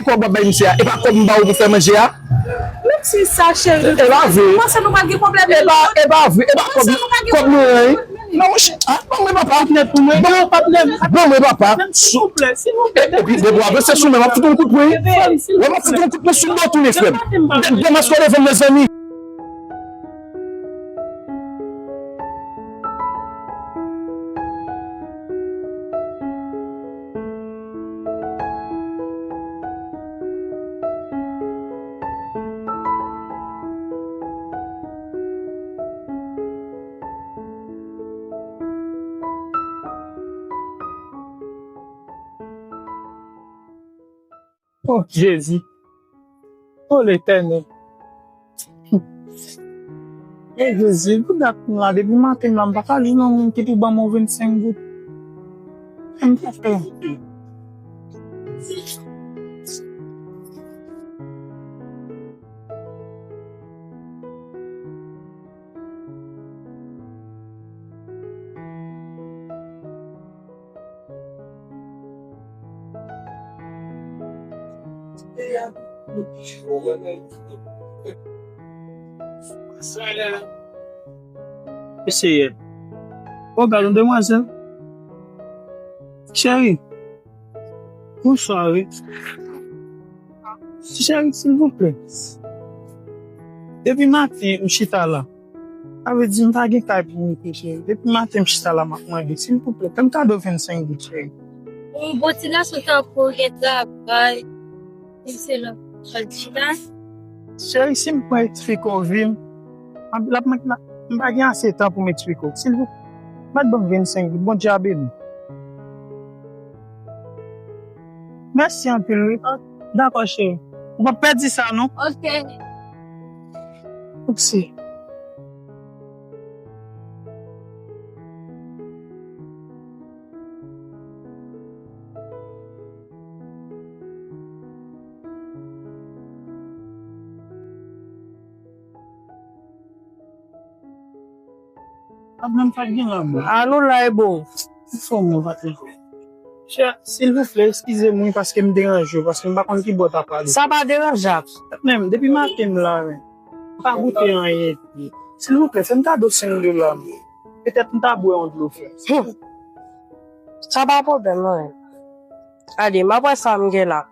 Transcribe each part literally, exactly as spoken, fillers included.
Kòb w ap bay misye a, e pa kòb m ba w pou fè manje a? Menm si sa, cheri, e pa vre. Panse nou pral gen pwoblèm. E pa, e pa vre, e pa kòb, kòb nou an, wi. Non, ch-, ah, ban mwen papa. Ban mwen papa. Silvouplè, silvouplè. E, epi, depi w avanse sou mwen, m ap fout yon kout pwen. Mwen, m ap fout yon kout pwen sou do tounen, frè m. Tèt demaske w devan m, mezanmi. O Jezi. O Letènèl. E Jezi, pou dat m la, depi maten m la, m pa ka jwenn yon moun ki pou ban m yon vennsenk goud. M pa fè anpil. Mesye, o, gade yon demwazèl. Cheri, bonswa, wi. Cheri, silvouplè. Depi maten, m chita la. Sa vle di m pa gen kay pou m rete, cheri. Depi maten m chita la, m ap mande. Silvouplè, fè m kado vennsenk goud, cheri. Yon bon ti gason tankou w gen travay. Ekselan. Chita. Cheri, si m pran eksplike w vi m, m ap, m ap, m pa gen ase tan pou m eksplike w. Silvouplè, mèt ban m vennsenk goud. Bondye a beni w. Mèsi anpil, wi. Dakò, cheri. Ou p ap pèdi sa, non? Ok. Oupsi. Alo, Laibo. Silvouplè, eskize m wi, paske m deranje w, paske m pa konn ki bò w ta prale. Sa pa deranje. Men, depi maten m la, men, m pa goute anyen. Silvouplè, fè m kado senk dola, men. Petèt m ta bwè yon dlo, frè. Hmm. Sa pa pwoblèm, non. Gade, m ap wè sa m gen la.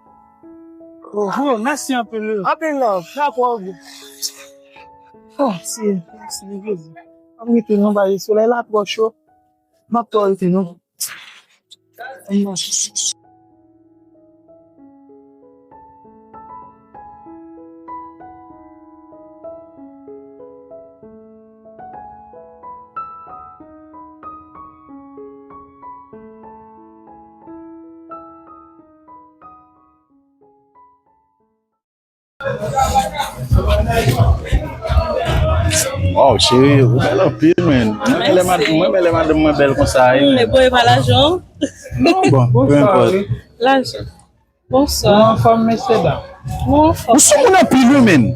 Oh, mèsi anpil. Anpil love. Sa twò bon. Oh, si, mèsi, mèsi. M ap rete non, paske solèy la twò cho. M ap twò rete non. Waw, cheri, ou bèl anpil, men. Mwen renmen lè mad-, mwen renmen lè madanm mwen bèl konsa, wi, men. Bon, e pa lajan? Non, bon, peu importe. Lajan. Bonswa. Ou anfòm, mesye dam? Mwen anfòm. Ou sou moun anpil, wi, men.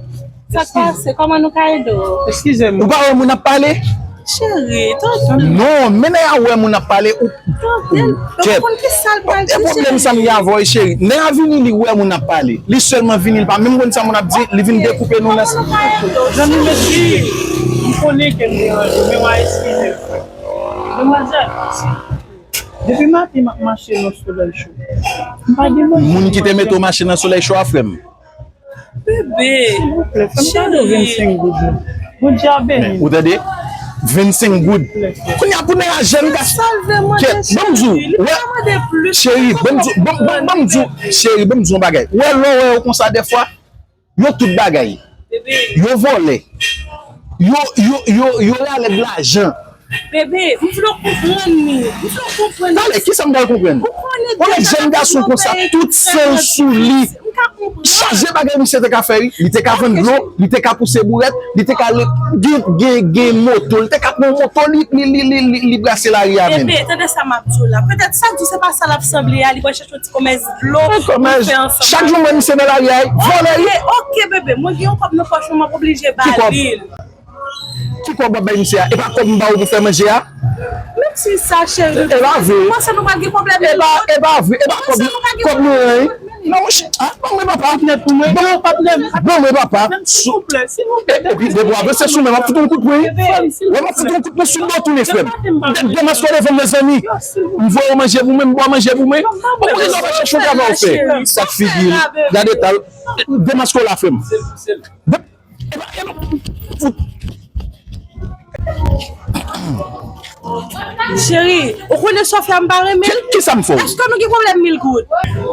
Sa k pase? Kòman nou ka ede w? Eskize m. Ou pa wè moun ap pale? Cheri, tonton. Non, men nèg a wè moun ap pale. Ou, ou, kèt. Ou konn ki sa l pral di, cheri? E pwoblèm sa m gen avè w, cheri. Nèg a vini, li wè moun ap pale. Li sèlman vini, li pa menm konn sa moun ap di, li vin dekoupe nou nan. Zanmi, mezanmi, m konnen ke m deranje w, men w a eskize m, frè. Demwazèl, depi maten m ap mache nan solèy cho. M pa gen manje. Moun ki te mete w mache nan solèy cho a, frè m. Bebe. Silvouplè, fè m kado vennsenk goud, non. Bondye a beni. Men, ou tande? Vennsenk goud. Kounye a pou nèg a jèn gason. Kèt, ban m di w. Wè, cheri, ban m di w, ban, ban, ban m di w, cheri, ban m di w yon bagay. Wè, lè w wè yo konsa dèfwa, yo tout bagay. Yo vòlè. Yo, yo, yo, yo ralè de lajan. Bebe, m vle w konprann li. M vle w konprann li. Talè, kisa m pral konprann? Ou konnen yon jèn gason konsa, tout san l sou li. M ka konprann. Chaje bagay misye te ka fè, wi. Li te ka vann dlo, li te ka pouse bourèt, li te ka le-, gen, gen, gen moto, li te ka pran moto, li, li, li, li, li, li brase lari a menm. Bebe, tande sa m ap di w la. Petèt sa k di w se pa sa l ap sanble a, li pral chèche yon ti komès dlo pou fè ansanm avè w. Chak jou m wè misye nan lari a, vòlè, wi. Ok, ok, bebe, mwen gen yon kòb nan pòch mwen, m ap oblije ba li l. Ki kòb w ap bay misye a? E pa kòb m ba w pou fè manje a? Menm si sa, cheri. E pa vre. Panse nou pral gen pwoblèm. E pa, e pa vre. E pa kòb, kòb nou an, wi. Non, ch-, ah, ban mwen papa. Patnè pou mwen. Ban mwen, patnè. Ban mwen papa. Silvouplè, silvouplè. Epi depi w avanse sou mwen, m ap fout yon kout pwen. Wè, m ap fout yon kout pwen sou do tounen, frè m. Demaske w devan m, mezanmi. M voye w manje pou mwen, m bwè manje pou mwen. Ou konnen sa w va chèche yon travay ou fè. Sa k figi l. Gade ta l. Demaske w la, frè m. Epa, epa. Cheri, ou konnen Sofia m pa renmen l? Ki, ki sa m fè w? Èske nou gen pwoblèm mil goud?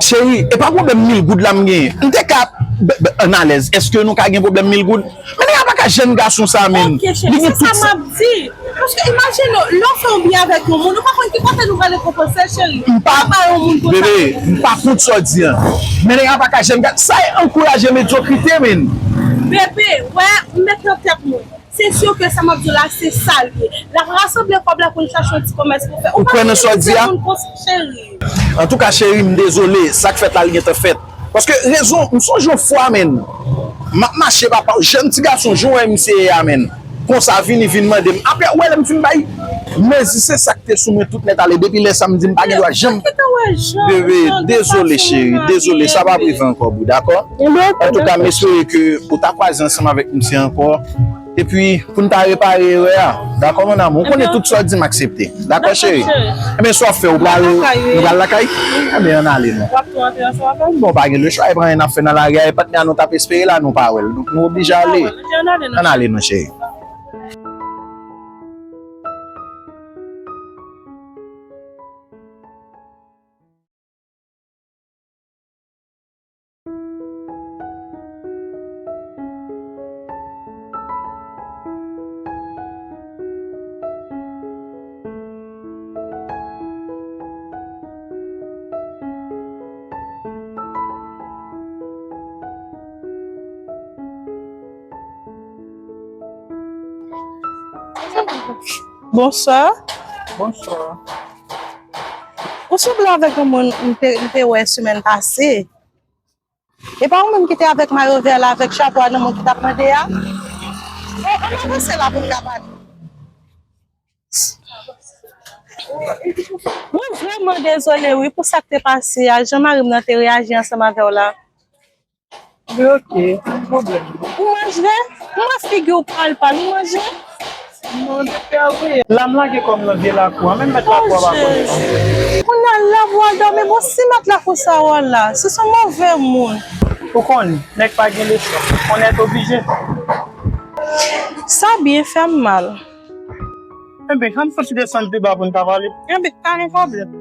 Cheri, e pa pwoblèm mil goud la m genyen. M te ka b-, b-, ann alèz. Èske nou ka gen pwoblèm mil goud? Men nèg la pa ka jèn gason sa, men. Ok, cheri, se sa m ap di. Paske imajine w, lè w fè yon byen avèk yon moun, ou pa konn ki kote nou pral rekonpanse l, cheri. M pa, pa yon moun konsa. Bebe, m pa kont sa w di an. Men nèg la pa ka jèn gason. Sa e ankouraje medyokrite, men. Bebe, wè, m met nan tèt mwen. Se si ke sa m ap di w la, se sa l ye. L ap rasanble kòb la pou l chache yon ti komès pou fè. Ou pa kwè nan sa w di a? Moun konsa, cheri. Antouka, cheri, m dezole. Sa k fèt la, li gentan fèt. Paske rezon, m sonje yon fwa, men. M ap mache, papa, jèn ti gason, jan w wè misye ye a, men. Konsa, vini, vin mande m. Apre, ou wè lè m fin bay mezi, se sa k te sou mwen tout nèt ale. Depi lè sa, m di m pa gen dwa janm. Bebe, dezole, cheri, dezole, sa p ap rive ankò, boo, dakò? Antouka, m espere ke ou ta kwaze ansanm avèk misye ankò. Epi, pou n ta repare erè a. Dakò, mon amour? Ou konnen tout sa w di m aksepte. Dakò, cheri? Ebyen, sa w ap fè? Ou pral, nou pral lakay? Ebyen, ann ale non. W ap tou antre ansanm avè m? Bon, pa gen lechwa, e pa anyen n ap fè nan lari a, e patnè a nou t ap espere la, nou pa wè l. Donk, nou oblije ale. Ann ale non, cheri. Bonswa. Bonswa. Ou sanble avèk yon moun m te, m te wè semèn pase. E pa ou menm ki te avèk mayo vè la, avèk chapo a nan men w ki t ap mande a? Bon, ann avanse la pou n ka pale. Mwen vrèman dezole wi pou sa k te pase a, jan mari m nan te reyaji ansanm avè w la. Li oke, pa gen pwoblèm. Ou manje? M wè figi w pal pal, ou manje? Non, depi a wi. La m lage kò m nan vye lakou a, menm mèt lakou a pa konnen non. Kounye a la pou w al dòmi, bon, si mèt lakou sa wè w la, se yon move moun. Ou konnen, nèg pa gen lechwa, on est obligé. Sa byen fè m mal. Enben, ann fouti desann pi ba pou n ka pale. Enben, pa gen pwoblèm.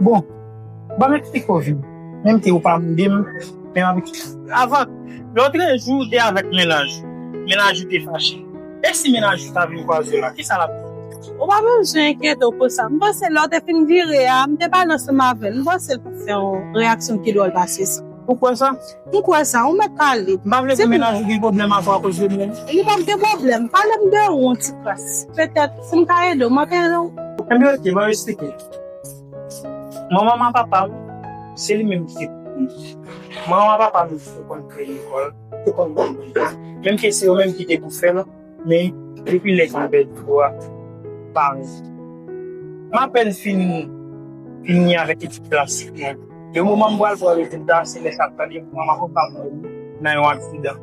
Bon, ban m eksplike w vin. Menm ke ou pa mande m, men m ap eksplike. Avan, lòtrejou, ou te avèk mennaj ou. Mennaj ou te fache. E si mennaj ou ta vin kwaze w la, kisa l ap di? Ou pa bezwen enkyete w pou sa. M panse lè w te fin vire a, m te pale ansanm avè l. M panse l pa t fè yon reyaksyon ki dwòl pase sa. Ou kwè sa? M kwè sa, ou mèt pale. M pa vle pou mennaj ou gen pwoblèm avè w akoz de mwen. Li p ap gen pwoblèm. Pale m de ou yon ti kras. Petèt, si m ka ede w, m ap ede w. Enben, oke, ban m eksplike. Manman m ak papa m, se li menm ki te pou m. Manman m ak papa m te konn kreye lekòl, te konn konn. Menm ke se yo menm ki te pou fè l, men depi lè Gilbert Dro a pa anyen. M apèn fin fini avèk etid klasik mwen. Yon moman m pral pran rezilta, se lè sa tande manman papa m mouri nan yon aksidan.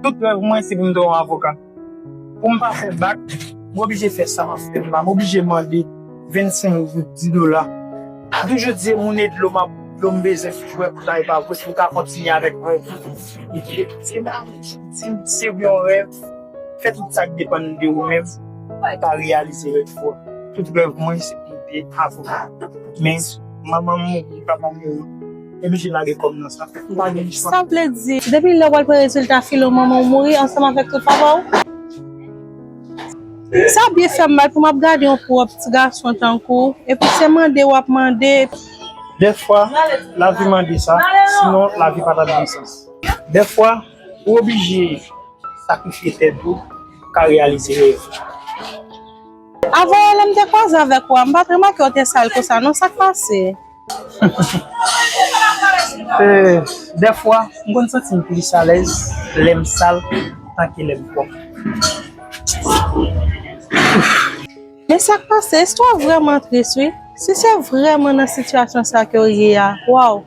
Tout rèv mwen se pou m te yon avoka. Pou m pa fè bak, m oblije fè sa m ap fè la. M oblije mande vennsenk goud, dis dola. Toujou di moun e dlo m ap, dlo m bezwen jwè pou ta e pa vre, si m ka kontinye avèk rèv. Se, se yon rèv. Fè tout sa k depann de ou menm pou ta reyalize rèv ou a. Tout rèv mwen se pou m te avoka. Men, manman m mouri, papa m mouri. M oblije lage kò m nan sa. M pa gen lechwa. Sa vle di, depi lè w al pran rezilta filo manman w mouri ansanm avèk tout papa w? Sa byen fè m mal pou m ap gade yon pwòp ti gason tankou w, epi se mande w ap mande. Dèfwa, lavi mande sa, sinon lavi pa t ap gen sans. Dèfwa, ou oblije sakrifye tèt ou pou ka reyalize rèv ou. Avan yè lè m te kwaze avèk ou a, m pa t remake w te sal konsa non, sa k pase? Eh, dèfwa, m konn santi m plis alèz lè m sal antan ke lè m pwòp. Men sa k pase, istwa vrèman tris wi. Si se vrèman nan sitiyasyon sa ke w ye a, waw,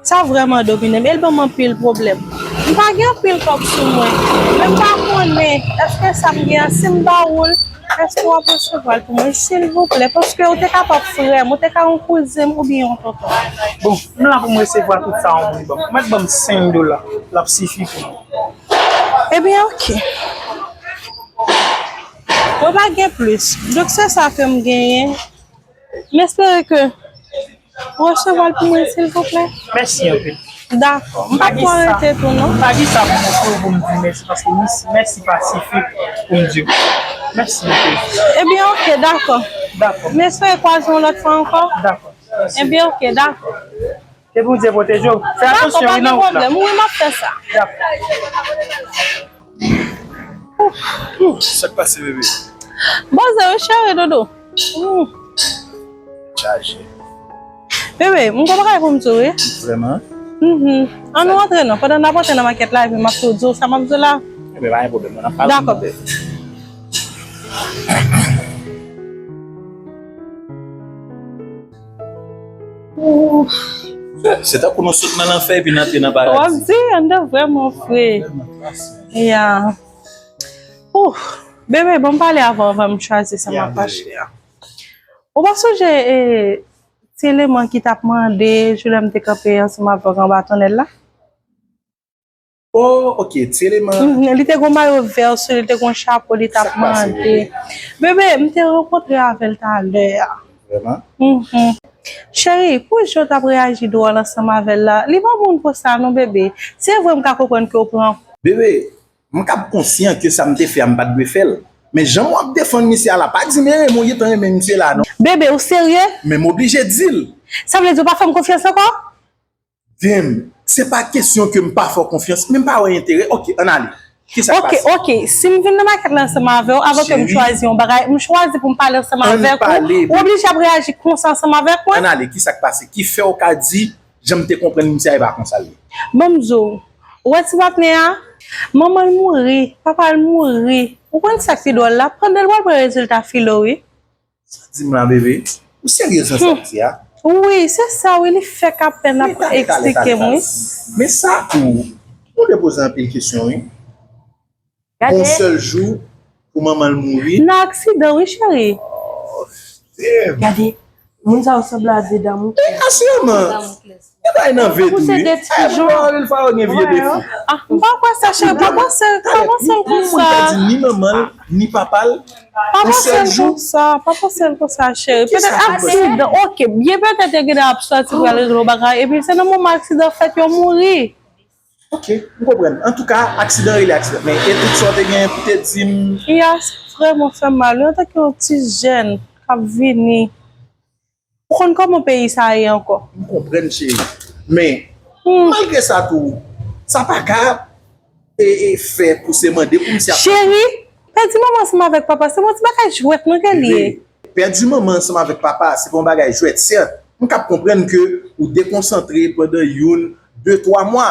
sa vrèman domine m. E l ban m anpil pwoblèm. M pa gen anpil kòb sou mwen. Men m pa konnen, èske sa m gen an, si m ba ou l, èske w ap resevwa l pou mwen, silvouplè? Paske ou te ka pa frè m, ou te ka yon kouzen m oubyen yon tonton. Bon, m la pou m resevwa tout sa yon moun ban m. Ou mèt ban m senk dola, l ap sifi pou mwen. Ebyen, oke. Mwen pa gen plis. Donk, se sa ke m genyen. M espere ke w resevwa l pou mwen, silvouplè. Mèsi anpil. Dakò. M p ap twò rete tou, non. Pa gen sa pou m ofri w pou m di mèsi, paske mèsi, mèsi pa sifi pou m di w. Mèsi anpil. Ebyen, oke, dakò. Dakò. M espere kwaze yon lòt fwa ankò. Dakò. Mèsi. Ebyen, oke, dakò. Ke Bondye pwoteje w. Fè atansyon wi nan wout la. Dakò, pa gen pwoblèm. Wi, m ap fè sa. Dakò. Sa k pase, bebe? Bon, se wi, cheri, doudou. Hmm. Chaje. Bebe, m gen bagay pou m di w, wi. Vrèman? Mhm. Ann nou antre non. Pandan n ap antre nan makèt la, epi m ap tou di w sa m ap di w la. Ebyen, pa gen pwoblèm, non, n ap pale. Dakò. Se, se tankou nou sot nan lanfè epi n antre nan paradi. W ap di, anndan vrèman fre. Ya. Ouf. Bebe, ban m pale avè w anvan m chwazi sa m ap achte a. Ou pa sonje, e, ti eleman ki t ap mande, jou lè m te kanpe ansanm avè w anba tonnèl la? Oh, ok, ti eleman. Mhm, li te gon mayo vè sou li, li te gon chapo, li t ap mande. Bebe, m te rankontre avè l talè a. Vrèman? Mhm. Cheri, pou jan w t ap reyaji dwòl ansanm avè l la, li pa bon pou sa non, bebe. Se vre m ka konprann ke w pran. Bebe, m ka konsyan ke sa m te fè a, m pa t dwe fè l. Men jan w ap defann misye a la, pa di m, e, men w gentan renmen misye la, non. Bebe, ou serye? Men m oblije di l. Sa vle di w pa fè m konfyans ankò? Damn, se pa kesyon ke m pa fè w konfyans, men m pa wè enterè. Ok, ann ale. Kisa k pase? Ok, ok, si m vin nan makèt la ansanm avè w, avan ke m chwazi yon bagay, m chwazi pou m pale ansanm avèk ou, ou oblije ap reyaji konsa ansanm avèk mwen? Ann ale, kisa k pase? Ki fè w ka di, jan m te konprann misye a, e pa konsa l ye? Ban m di w, ou wè ti patnè a? Manman l mouri, papa l mouri. Ou konn sa k pi dwòl la? Pandan l pral pran rezilta filo, wi. Sa di m la, bebe? Ou seryez nan sa w di a? Wi, se sa, wi, li fèk apèn ap eksplike m, wi. Men sa tou, nou te poze anpil kesyon, wi. Yon sèl jou, pou manman l mouri. Nan aksidan, wi, cheri. Oh, damn. Gade, moun sa yo sanble a de Damokles. E asirman. Damokles. E bay nan ve tou, wi. Ay, bon, anpil fwa yo gen vye defi. Ah, m pa kwè sa, cheri. Pa panse l, pa panse l konsa. Moun ka di ni manman l, ni papa l, yon sèl jou. Pa panse l konsa, pa panse l konsa, cheri. Petèt aksidan, ok, byen petèt yo gentan ap sòti pral regle yon bagay, epi se nan moman aksidan fèt yo mouri. Ok, m konprann. Antouka, aksidan rele aksidan. Men, e tout sa w te genyen pou te di m? Iya, sa vrèman fè m mal, wi, antanke yon ti jèn k ap vini. Ou konn kòman peyi sa ye ankò? M konprann, cheri. Men, malgre sa tou, sa pa ka, e, e, fè pou se mande pou misye ap. Cheri, pèdi manman ansanm avèk papa, se yon ti bagay jwèt non ke li ye. Bebe, pèdi manman ansanm avèk papa, se pa yon bagay jwèt. Sèt, m ka konprann ke ou dekonsantre pandan youn, de, twa mwa,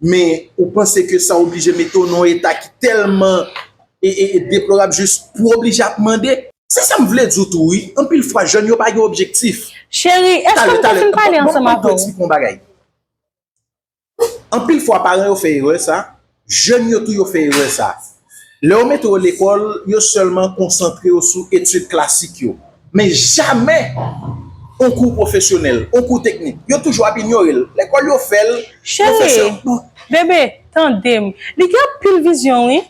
men ou panse ke sa oblije mete w nan yon eta ki tèlman e, e, e deplorab jis pou oblije ap mande. Se sa m vle di w tou, wi. Anpil fwa, jèn yo pa gen objektif. Cheri, èske m te fin pale ansanm avè w? Ban m tou eksplike yon bagay. Anpil fwa, paran yo fè erè sa. Jèn yo tou, yo fè erè sa. Lè yo mete yo lekòl, yo sèlman konsantre yo sou etid klasik yo. Men jamè yon kou pwofesyonèl, yon kou teknik. Yo toujou ap inyore l. Lekòl yo fè l, yo fè sa. Cheri, bebe, tande m. Li gen anpil vizyon, wi.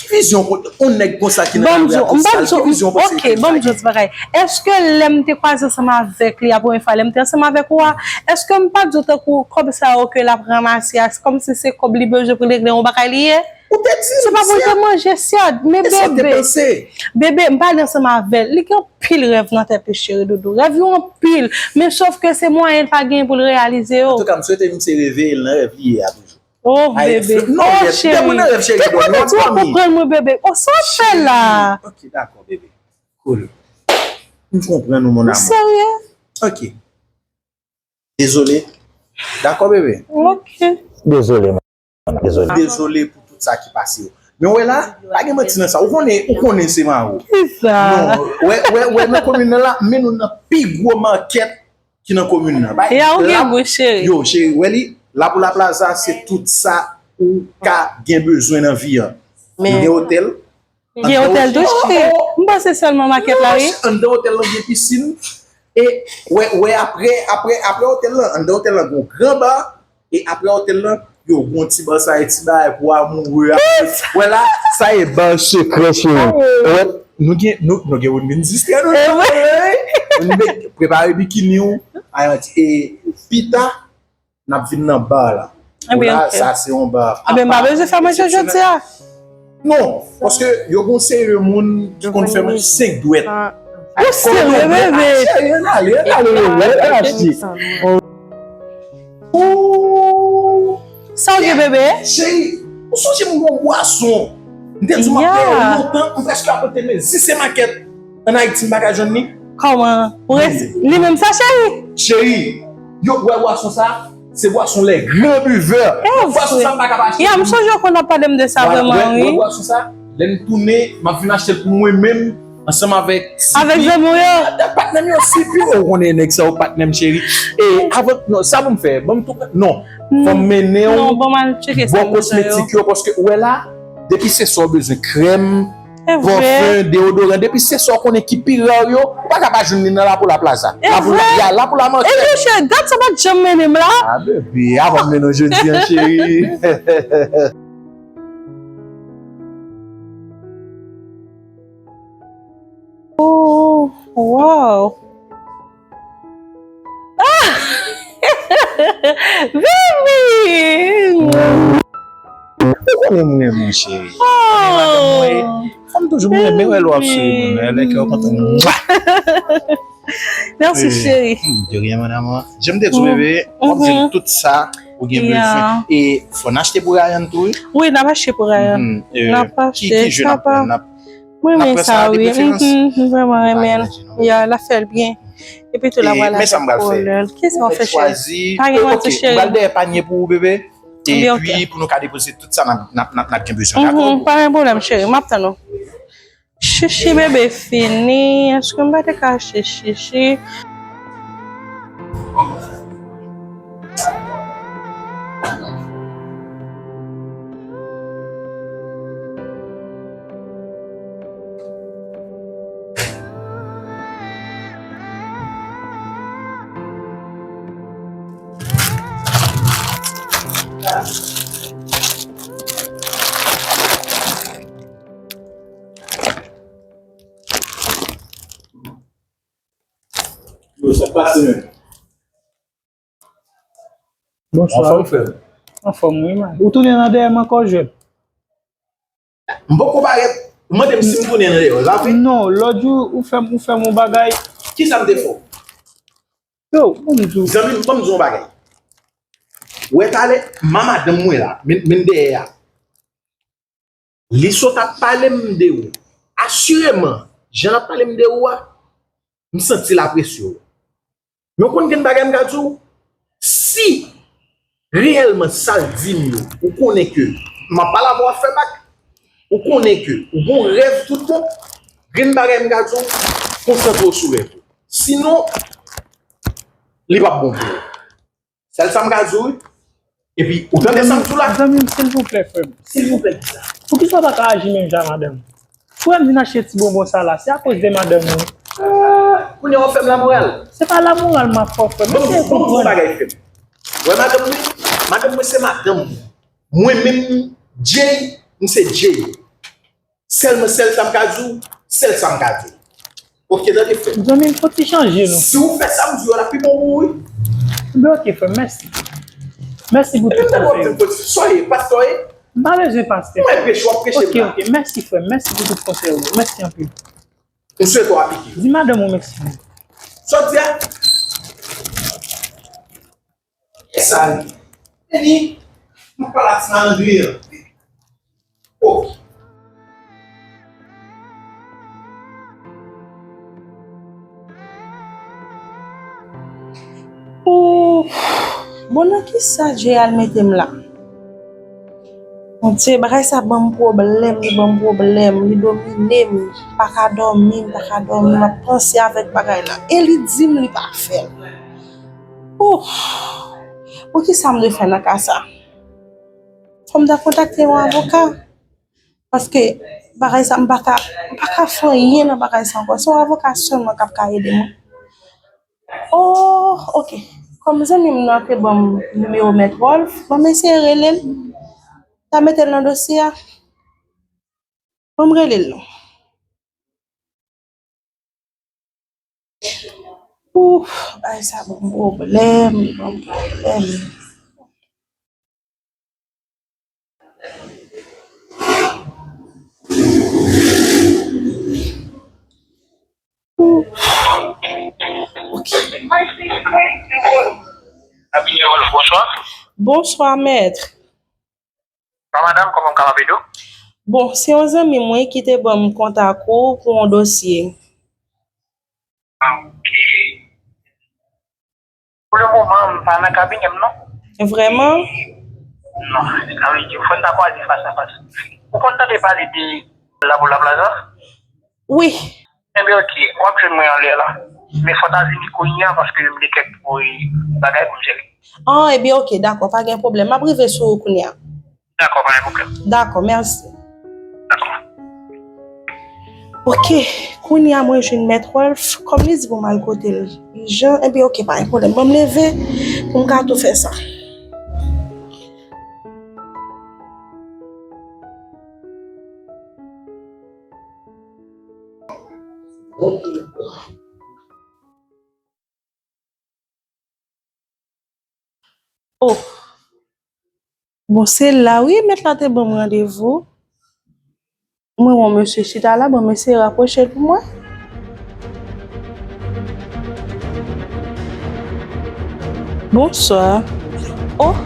Ki vizyon yon nèg konsa ki nan lari a tout sal? Ki vizyon w panse ke l ta gen? Ok, ban m di w ti bagay. Èske lè m te kwaze ansanm avèk li a premye fwa, lè m te ansanm avèk ou a, èske m pa t di w tankou kòb sa yo ke l ap ranmase a, se kòmsi se kòb li bezwen pou l regle yon bagay li ye? Ou te di m, se pa pou l te manje, sèt, men bebe, bebe, m pale ansanm avè l. Li gen anpil rèv nan tèt li, cheri doudou. Rèv yo anpil, men sòf ke se mwayen l pa genyen pou l reyalize yo. Antouka, m swete misye reveye l nan rèv li ye a toujou. Oh, bebe. Oh, cheri. Te konprann mwen, ti w konprann mwen, bebe. Oh, sa w ap fè la? Ok, dakò, bebe. Cool. M konprann ou, mon amour. Ou serye? Ok. Dezole. Dakò, bebe? Ok. Dezole, mon amour. Dezole. Dezole pou tout sa ki pase yo. Men wè la, pa gen manti nan sa. Ou konnen, ou konnen se mawo. Kisa? Non, wè, wè, wè nan komin nan la, men nou nan pi gwo makèt ki nan komin nan. Bay Ya, ou gen la, gou, cheri. Yo, cheri, wè li, Lapoula Plaza, se tout sa ou ka gen bezwen nan vi an. Men gen otèl. Gen otèl tou, cheri. M panse sèlman makèt la, wi. Anndan otèl lan gen pisin. E wè, wè, apre, apre, apre otèl lan, anndan otèl lan gen yon gran ba. E apre otèl lan, yo, gen yon ti ba sa, e ti bagay pou amoure a. Wè la, sa e ba sekrè, cheri. Wè, nou gen, nou, nou gen moun vin distrè nou. Vin prepare bikini w. Ay, e pita, n ap vin nan ba la. Ebyen, la, ok. Sa se yon ba. Ebyen, m pa bezwen fè manje jodi a. Non, paske yo gon seri de moun ki konn fè manje senk dwèt. Ou serye, bebe? Cheri, ann ale, ann ale, bebe, ann achte. Ooh. Sa w gen, bebe? Cheri, ou sonje m gon bwason? M te di w m ap fè lontan, m prèske ap rete men si se makèt ann Ayiti m pa ka jwenn li. Kòman? Ou resi li menm sa, cheri? Cheri, yo wè bwason sa, se bwason les grands buveurs. Bwason sa m pa ka pa achte. Ya, m sonje w konn ap pale m de sa vrèman, wi. Wè bwason sa, lè m tounen, m ap vin achte l pou mwen menm, ansanm avèk Sylvie. Avèk zanmi w yo. Patnè m yo, Sylvie, ou konnen nèg sa yo patnè m, cheri. E avan, non, sa pou m fè, ban m tou, non, fò m mennen w bò kosmetik yo, paske ou wè la, depi se sa w bezwen, krèm, pafen, deodoran, depi se sa w konnen ki pi rare yo, ou pa ka pa jwenn li nan Lapoula Plaza. Lapoula, ya, Lapoula Market. Ebyen, cheri, dat sa pa t janm mennen m la. A, bebe, avan m mennen w jodi a, cheri. Oh, wow. Ah! Baby! Ou konnen m renmen w, cheri. Oh! Fò m toujou renmen wè lè w ap souri, mwen, lè kè w kontan. Mèsi, cheri. De rien, mon amour. Jan m te di w, bebe, w ap jwenn tout sa ou gen bezwen. E fò n achte pou Ryan tou, wi. Wi, n ap achte pou Ryan. N ap achte. Ki, ki jwe n ap pran? N ap Mwen renmen sa, wi. Mhm, m vrèman renmen l. Ya, l ap fè l byen. Epi tou, l ap pral avèk kolè l. Kisa w fè, cheri? Pa gen manti, cheri. M pral dèyè panye pou ou, bebe. Epi, pou nou ka depoze tout sa n ap, n ap, n ap, n ap gen bezwen, dakò? Mhm, pa gen pwoblèm, cheri. M ap tann ou. Chichi, bebe, fini. Èske m pa te ka achte chichi? Yo, sa k pase menm? Bonswa. Anfòm, frè m? Anfòm, wi, man. Ou tounen nan dèyè m ankò, jwèt? M poko parèt. Ou mande m si m tounen nan dèyè w, e pa vre? Non, lòt jou, ou fè m, ou fè m yon bagay. Kisa m te fè w? Yo, ban m di w. Zanmi m, ban m di w yon bagay. Ou wè talè, ma madanm mwen la, men, men dèyè a. Li sot ap pale m de ou. Asireman, jan l ap pale m de ou a, m santi l apresye w. Men w konn gen bagay m ka di w, si reyèlman sa l di m yo, ou konnen ke m ap pale avè w, w ap fè bak, ou konnen ke ou gon rèv tout bon, gen bagay m ka di w, konsantre w sou rèv ou. Sinon, li p ap bon pou ou. Sèl sa m ka di w, wi. Epi, ou tande sa m di w la? Zanmi m, silvouplè, frè m. Silvouplè, kisa? Poukisa w pa ka aji menm jan ak madanm ou? Frè m vin achte ti bonbon sa la, se akoz de madanm ou. Ah, kounye a w ap fè m lamoral. Se pa lamoral m ap fè w, frè m. Bon, bon, bon bagay, frè m. Wè madanm mwen, madanm mwen se madanm mwen. Mwen menm, Jay, m se Jay. Sèlman, sèl sa m ka di w, sèl sa m ka di w. Oke, tande, frè m. Zanmi m, fò w ti chanje, non. Si w fè sa m di w la, pi bon pou ou, wi. Ben, oke, frè m, mèsi. Mèsi pou tout konsèy ou. Soye, pastè w ye? M pa bezwen pastè. Mwen preche, w ap preche m la. Oke, oke, mèsi, frè m. Mèsi pou tout konsèy ou yo. Mèsi anpil. M swete w aplike. Di madanm ou mèsi. Sa w di a? E sa li? Vini, m ap pale ak ti malandren an. Oh. Ooh. Bon, nan kisa Jay al mete m la? Bondye, bagay sa ban m pwoblèm, li ban m pwoblèm, li domine m, m pa ka dòmi, m pa ka dòmi, m ap panse avèk bagay la. E li di m li pa fè l. Ouf! Poukisa m dwe fè nan ka sa? Fò m ta kontakte yon avoka. Paske bagay sa, m pa ka, m pa ka fè anyen nan bagay sa ankò. Se yon avoka sèlman k ap ka ede mwen. Oh, ok. Kòm zanmi m nan te ban m nimewo Mèt Rolf, ban m eseye rele l. Ta mete l nan dosye a. Ban m rele l non. Ouf, bagay sa ban m pwoblèm, li ban m pwoblèm. Ouf. Ok. Bonswa. Bonswa, mèt. Sa madanm, kòman m kapab ede w? Bon, se yon zanmi mwen ki te ban m kontak ou pou yon dosye. Ah, ok. Pou le moman, m pa nan kabinè m, non. Vrèman? Non, sa vle di, fò n ta kwaze fas a fas. Ou konn tande pale de Laboul Laplaza? Wi. Enben, ok, w ap jwenn mwen anlè la. Men fò w ta vini kounye a, paske m gen kèk, wi, bagay pou m jere. Ah, ebyen, ok, dakò, pa gen pwoblèm. M ap rive sou ou kounye a. Dakò, pa gen pwoblèm. Dakò, mèsi. Dakò. Ok, kounye a mwen jwenn Mèt Rolf. Kòm li di pou m al kote l ijan, enben, ok, pa gen pwoblèm. Ban m leve pou m ka tou fè sa. Oh. Bon, se la wi, mèt la te ban m randevou. Mwen wè yon mesye chita la, bon, mesye rapwoche l pou mwen. Bonswa. Oh,